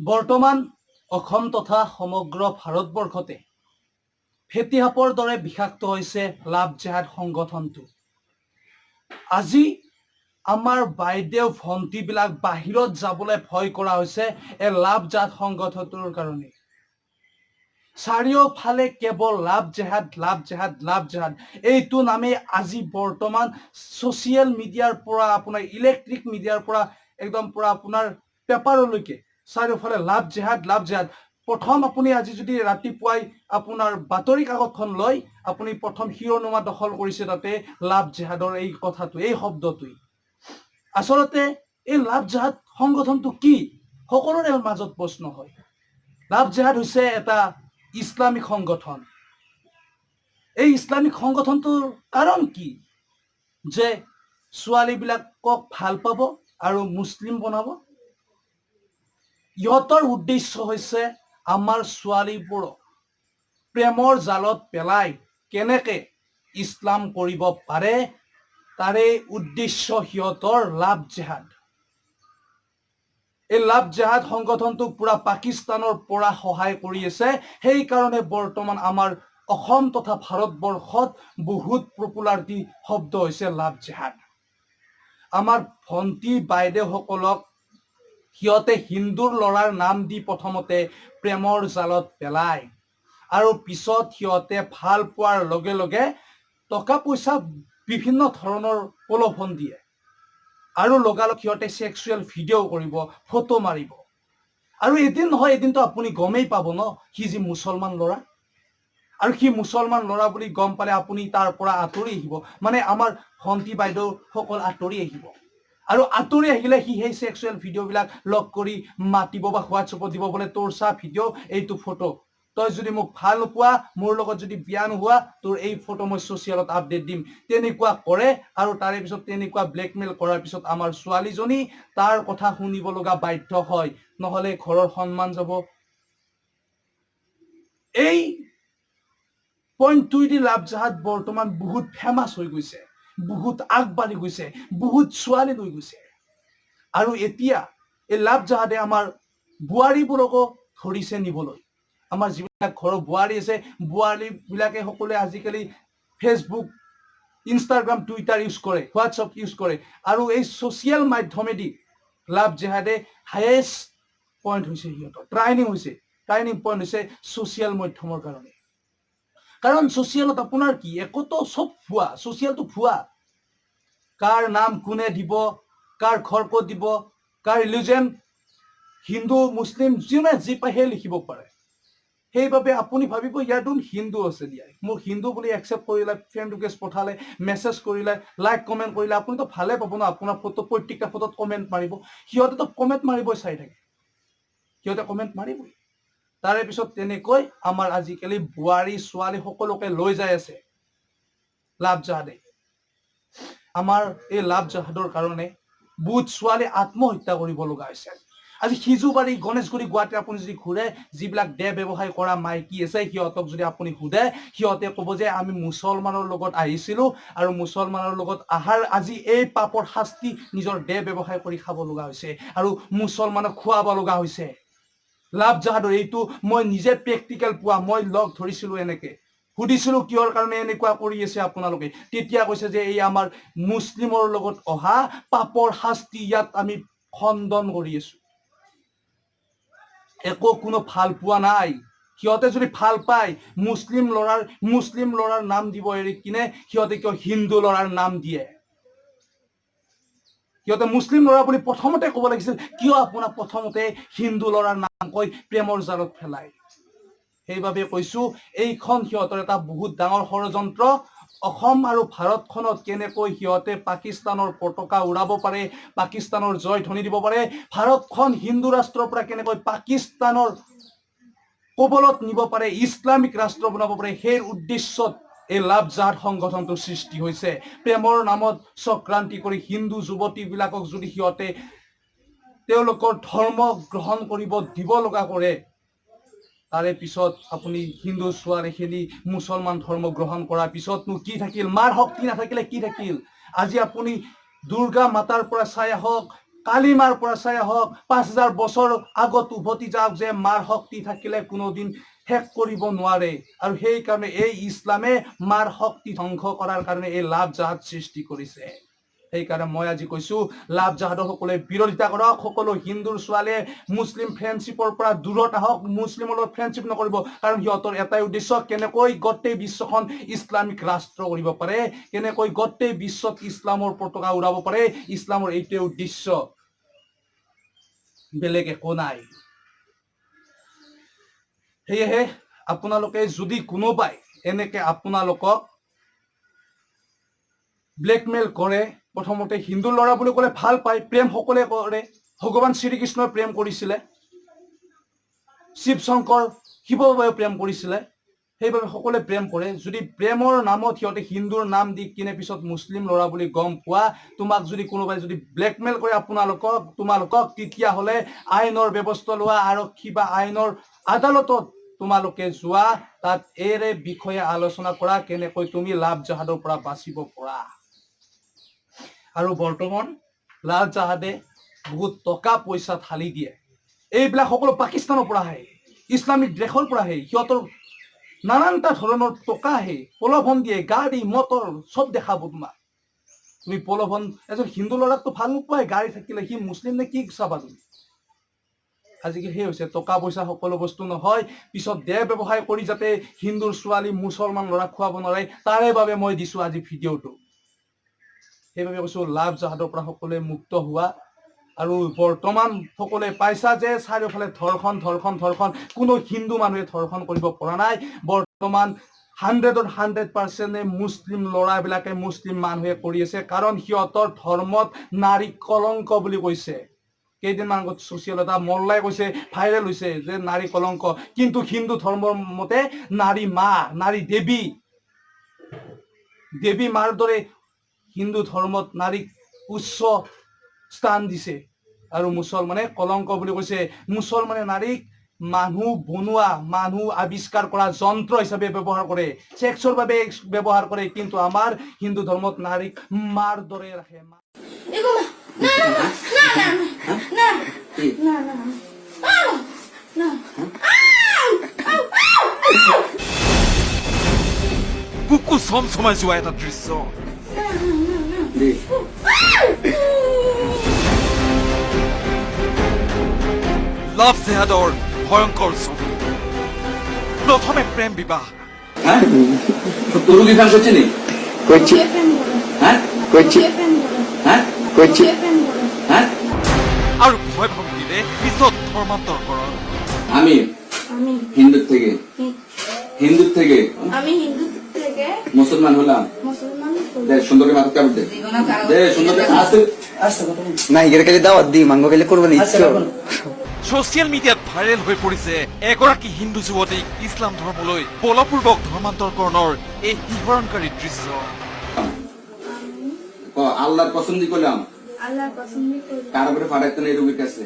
বৰ্তমান অসম তথা সমগ্ৰ ভাৰতবৰ্ষতে ফেঁটী সাপৰ দৰে বিষাক্ত হৈছে লাভ জেহাদ সংগঠনটো। আজি আমাৰ বাইদেউ ভণ্টিবিলাক বাহিৰত যাবলৈ ভয় কৰা হৈছে এই লাভ জেহাদ সংগঠনটোৰ কাৰণে। চাৰিওফালে কেৱল লাভ জেহাদ, লাভ জেহাদ, লাভ জেহাদ, এইটো নামেই আজি বৰ্তমান ছ'চিয়েল মিডিয়াৰ পৰা, আপোনাৰ ইলেক্ট্ৰিক মিডিয়াৰ পৰা একদম পৰা আপোনাৰ পেপাৰলৈকে চাৰিওফালে লাভ জেহাদ, লাভ জেহাদ। প্ৰথম আপুনি আজি যদি ৰাতিপুৱাই আপোনাৰ বাতৰি কাকতখন লয়, আপুনি প্ৰথম শিৰোনামা দখল কৰিছে তাতে লাভ জেহাদৰ এই কথাটো, এই শব্দটোৱে। আচলতে এই লাভ জেহাদ সংগঠনটো কি, সকলোৰে মাজত প্ৰশ্ন হয়। লাভ জেহাদ হৈছে এটা ইছলামিক সংগঠন। এই ইছলামিক সংগঠনটোৰ কাৰণ কি যে ছোৱালীবিলাকক ভাল পাব আৰু মুছলিম বনাব? ইহঁতৰ উদ্দেশ্য হৈছে আমাৰ ছোৱালীবোৰক প্ৰেমৰ জালত পেলাই কেনেকে ইছলাম কৰিব পাৰে, তাৰে উদ্দেশ্য সিহঁতৰ লাভ জেহাদ। এই লাভ জেহাদ সংগঠনটোক পুৰা পাকিস্তানৰ পৰা সহায় কৰি আছে। সেইকাৰণে বৰ্তমান আমাৰ অসম তথা ভাৰতবৰ্ষত বহুত পপুলাৰিটি শব্দ হৈছে লাভ জেহাদ। আমাৰ ভণ্টি বাইদেউসকলক সিহঁতে হিন্দুৰ ল'ৰাৰ নাম দি প্ৰথমতে প্ৰেমৰ জালত পেলায় আৰু পিছত সিহঁতে ভাল পোৱাৰ লগে লগে টকা পইচা, বিভিন্ন ধৰণৰ প্ৰলোভন দিয়ে আৰু লগালগ সিহঁতে ছেক্সুৱেল ভিডিঅ' কৰিব, ফটো মাৰিব আৰু এদিন নহয় এদিনতো আপুনি গমেই পাব ন, সি যি মুছলমান ল'ৰা। আৰু সি মুছলমান ল'ৰা বুলি গম পালে আপুনি তাৰ পৰা আঁতৰি আহিব, মানে আমাৰ ভণ্টি বাইদেউসকল আঁতৰি আহিব। আৰু আঁতৰি আহিলে সি সেই ছেক্সুৱেল ভিডিঅ'বিলাক লগ কৰি মাতিব বা হোৱাটছএপত দিব, বোলে তোৰ চা ভিডিঅ', এইটো ফটো, তই যদি মোক ভাল নোপোৱা, মোৰ লগত যদি বিয়া নোহোৱা, তোৰ এই ফটো মই ছ'চিয়েলত আপডেট দিম। তেনেকুৱা কৰে আৰু তাৰে পিছত তেনেকুৱা ব্লেকমেইল কৰাৰ পিছত আমাৰ ছোৱালীজনী তাৰ কথা শুনিব লগা বাধ্য হয়, নহ'লে ঘৰৰ সন্মান যাব। এই পইণ্টটোৱেদি লাভ জাহাদ বৰ্তমান বহুত ফেমাছ হৈ গৈছে, বহুত আগবাঢ়ি গৈছে, বহুত ছোৱালী লৈ গৈছে। আৰু এতিয়া এই লাভ জাহাদে আমাৰ বোৱাৰীবোৰকো ধৰিছে নিবলৈ। আমাৰ যিবিলাক ঘৰৰ বোৱাৰী আছে, বোৱাৰীবিলাকে সকলোৱে আজিকালি ফেচবুক, ইনষ্টাগ্ৰাম, টুইটাৰ ইউজ কৰে, হোৱাটছএপ ইউজ কৰে আৰু এই ছ'চিয়েল মাধ্যমেদি লাভ জেহাদে হায়েষ্ট পইণ্ট হৈছে, সিহঁতৰ ট্ৰেণ্ডিং হৈছে, ট্ৰেণ্ডিং পইণ্ট হৈছে ছ'চিয়েল মাধ্যমৰ কাৰণে। কাৰণ ছ'চিয়েলত আপোনাৰ কি একোতো চব ভুৱা, ছ'চিয়েলটো ভুৱা। কাৰ নাম কোনে দিব, কাৰ ঘৰ ক'ত দিব, কাৰ ৰিলিজন, হিন্দু মুছলিম, যোনে যি পায় সেই লিখিব পাৰে। সেইবাবে আপুনি ভাবিব ইয়াৰ দেখোন হিন্দু আছে দিয়া, মোক হিন্দু বুলি একচেপ্ট কৰিলে, ফ্ৰেণ্ড ৰিকুৱেষ্ট পঠালে, মেছেজ কৰিলে, লাইক কমেণ্ট কৰিলে, আপুনিতো ভালে পাব ন। আপোনাৰ ফটো, প্ৰত্যেকটা ফটোত কমেণ্ট মাৰিব। সিহঁতেতো কমেণ্ট মাৰিবই চাই থাকে, সিহঁতে কমেণ্ট মাৰিবই। তাৰে পিছত তেনেকৈ আমাৰ আজিকালি বোৱাৰী ছোৱালী সকলোকে লৈ যাই আছে লাভ জাহাদে। আমাৰ এই লাভ জাহাদৰ কাৰণে বহুত ছোৱালী আত্মহত্যা কৰিব লগা হৈছে। আজি সিজুবাৰী, গণেশগুৰি, গুৱাহাটী আপুনি যদি ঘূৰে, যিবিলাক দেহ ব্যৱসায় কৰা মাইকী আছে, সিহঁতক যদি আপুনি সোধে, সিহঁতে ক'ব যে আমি মুছলমানৰ লগত আহিছিলোঁ আৰু মুছলমানৰ লগত অহাৰ আজি এই পাপৰ শাস্তি নিজৰ দেহ ব্যৱসায় কৰি খাব লগা হৈছে আৰু মুছলমানক খুৱাব লগা হৈছে। লাভ জাহাদৰ এইটো মই নিজে প্ৰেক্টিকেল পোৱা। মই লগ ধৰিছিলো, এনেকে সুধিছিলো, কিহৰ কাৰণে এনেকুৱা কৰি আছে আপোনালোকে? তেতিয়া কৈছে যে এই আমাৰ মুছলিমৰ লগত অহা পাপৰ শাস্তি ইয়াত আমি খণ্ডন কৰি আছো। একো কোনো ভাল পোৱা নাই। সিহঁতে যদি ভাল পায়, মুছলিম ল'ৰাৰ নাম দিব এৰি কিনে সিহঁতে কিয় হিন্দু ল'ৰাৰ নাম দিয়ে? সিহঁতে মুছলিম ল'ৰা বুলি প্ৰথমতে ক'ব লাগিছিল। কিয় আপোনাক প্ৰথমতে হিন্দু ল'ৰাৰ নাম কৈ প্ৰেমৰ জালত পেলায়? সেইবাবে কৈছো, এইখন সিহঁতৰ এটা বহুত ডাঙৰ ষড়যন্ত্ৰ। অসম আৰু ভাৰতখনত কেনেকৈ সিহঁতে পাকিস্তানৰ পতাকা উৰাব পাৰে, পাকিস্তানৰ জয় ধ্বনি দিব পাৰে, ভাৰতখন হিন্দু ৰাষ্ট্ৰৰ পৰা কেনেকৈ পাকিস্তানৰ কবলত নিব পাৰে, ইছলামিক ৰাষ্ট্ৰ বনাব পাৰে, সেই উদ্দেশ্যত এই লাভ জাহাদ সংগঠনটোৰ সৃষ্টি হৈছে। প্ৰেমৰ নামত চক্ৰান্তি কৰি হিন্দু যুৱতীবিলাকক যদি সিহঁতে তেওঁলোকৰ ধৰ্ম গ্ৰহণ কৰিব দিব লগা কৰে, তাৰে পিছত আপুনি হিন্দু ছোৱালীখিনি মুছলমান ধৰ্ম গ্ৰহণ কৰাৰ পিছতনো কি থাকিল? মাৰ শক্তি নাথাকিলে কি থাকিল? আজি আপুনি দুৰ্গা মাতাৰ পৰা চাই আহক। কালি মাৰ পৰা চাই আহক, 5000 বছৰ আগত উভতি যাওক যে মাৰ শক্তি থাকিলে কোনোদিন শেষ কৰিব নোৱাৰে। আৰু সেইকাৰণে এই ইছলামে মাৰ শক্তি ধ্বংস কৰাৰ কাৰণে এই লাভ জাহাদ সৃষ্টি কৰিছে। সেইকাৰণে মই আজি কৈছো, লাভ জাহাদৰ সকলোৱে বিৰোধিতা কৰক। সকলো হিন্দুৰ ছোৱালীয়ে মুছলিম ফ্ৰেণ্ডশ্বিপৰ পৰা দূৰত আহক, মুছলিমৰ লগত ফ্ৰেণ্ডশ্বিপ নকৰিব। কাৰণ সিহঁতৰ এটাই উদ্দেশ্য, কেনেকৈ গোটেই বিশ্বখন ইছলামিক ৰাষ্ট্ৰ কৰিব পাৰে, কেনেকৈ গোটেই বিশ্বত ইছলামৰ পতাকা উৰাব পাৰে। ইছলামৰ এইটোৱে উদ্দেশ্য, বেলেগ একো নাই। সেয়েহে আপোনালোকে যদি কোনোবাই এনেকে আপোনালোকক ব্লেকমেইল কৰে, প্ৰথমতে হিন্দু ল'ৰা বুলি ক'লে ভাল পায়, প্ৰেম সকলোৱে কৰে। ভগৱান শ্ৰীকৃষ্ণই প্ৰেম কৰিছিলে, শিৱ শংকৰ শিৱ বাবাই প্ৰেম কৰিছিলে, সেইবাবে সকলোৱে প্ৰেম কৰে। যদি প্ৰেমৰ নামত সিহঁতে হিন্দুৰ নাম দি কিনে পিছত মুছলিম ল'ৰা বুলি গম পোৱা, তোমাক যদি কোনোবাই যদি ব্লেকমেইল কৰে আপোনালোকক, তোমালোকক, তেতিয়াহ'লে আইনৰ ব্যৱস্থা লোৱা। আৰক্ষী বা আইনৰ আদালতত তোমালোকে যোৱা, তাত এইৰে বিষয়ে আলোচনা কৰা, কেনেকৈ তুমি লাভ জাহাদৰ পৰা বাচিব পৰা। আৰু বৰ্তমান লাভ জাহাদে বহুত টকা পইচা ঢালি দিয়ে। এইবিলাক সকলো পাকিস্তানৰ পৰা আহে, ইছলামিক দেশৰ পৰা আহে। সিহঁতৰ নানানটা ধৰণৰ টকা আহে, প্ৰলোভন দিয়ে, গাড়ী মটৰ চব দেখাব তোমাক। তুমি প্ৰলোভন, এজন হিন্দু ল'ৰাকতো ভাল নোপোৱাই গাড়ী থাকিলে, সি মুছলিম নে কি চাবা তুমি? আজিকালি সেই হৈছে, টকা পইচা সকলো বস্তু নহয়। পিছত দেহ ব্যৱসায় কৰি যাতে হিন্দুৰ ছোৱালী মুছলমান ল'ৰাক খুৱাব নোৱাৰে, তাৰে বাবে মই দিছো আজি ভিডিঅ'টো। সেইবাবে কৈছো, লাভ জাহাদৰ পৰা সকলোৱে মুক্ত হোৱা। আৰু বৰ্তমান সকলোৱে পাইছা যে চাৰিওফালে ধৰ্ষণ, ধৰ্ষণ, ধৰ্ষণ। কোনো হিন্দু মানুহে ধৰ্ষণ কৰিব পৰা নাই। বৰ্তমান 100ত 100%-এ মুছলিম ল'ৰাবিলাকে, মুছলিম মানুহে কৰি আছে। কাৰণ সিহঁতৰ ধৰ্মত নাৰী কলংক বুলি কৈছে। কেইদিনমান আগত ছচিয়েল এটা মল্লাই কৈছে, ভাইৰেল হৈছে যে নাৰী কলংক। কিন্তু হিন্দু ধৰ্মৰ মতে নাৰী মা, নাৰী দেৱী। দেৱী মাৰ দৰে হিন্দু ধৰ্মত নাৰীক উচ্চ স্থান দিছে আৰু মুছলমানে কলংক বুলি কৈছে। মুছলমানে নাৰীক মানুহ বনোৱা, মানুহ আৱিষ্কাৰ কৰা যন্ত্ৰ হিচাপে ব্যৱহাৰ কৰে, ছেক্সৰ বাবে ব্যৱহাৰ কৰে। কিন্তু আমাৰ হিন্দু ধৰ্মত নাৰীক মাৰ দৰে ৰাখে। এগো মা, না না না না না না না না আউ আউ আউ। বুকু চমচমাই যোৱা এটা দৃশ্য। না না না। দে। লাভ জেহাদৰ ভয়ংকৰ ছবি। প্ৰথমে প্ৰেম বিবাহ, হ্যাঁ, তোৰ কি প্ৰেম কৰছে নি? কৰছি। প্ৰেম কৰে। হ্যাঁ। কৰছি। প্ৰেম কৰে। হ্যাঁ। কৰছি। প্ৰেম কৰে। হ্যাঁ। আৰু ভয় ভাবুকিৰে পিছত ধৰ্মান্তৰকৰণ। আমি আমি হিন্দুর থেকে হিন্দুর থেকে আমি হিন্দু থেকে মুসলমান হলাম। মুসলমান। দে, সুন্দর করে মাথা কাপড় দে, দে সুন্দর করে। আস্তে আস্তে। না, এর কাছে দাওয়াত দিই, মাংস খেলে করবেন ইচ্ছে। ছচিয়েল মিডিয়াত ভাইৰেল হৈ পৰিছে এগৰাকী হিন্দু যুৱতীক ইছলাম ধৰ্মলৈ বলপূৰ্বক ধৰ্মান্তৰকৰণৰ এই শিহৰণকাৰী দৃশ্য। ক, আল্লাহৰ পছন্দ কৰলাম। আল্লাহৰ পছন্দ কৰি। কাৰ উপৰে ফাটাইতে নেই ৰোগীৰ কাছে।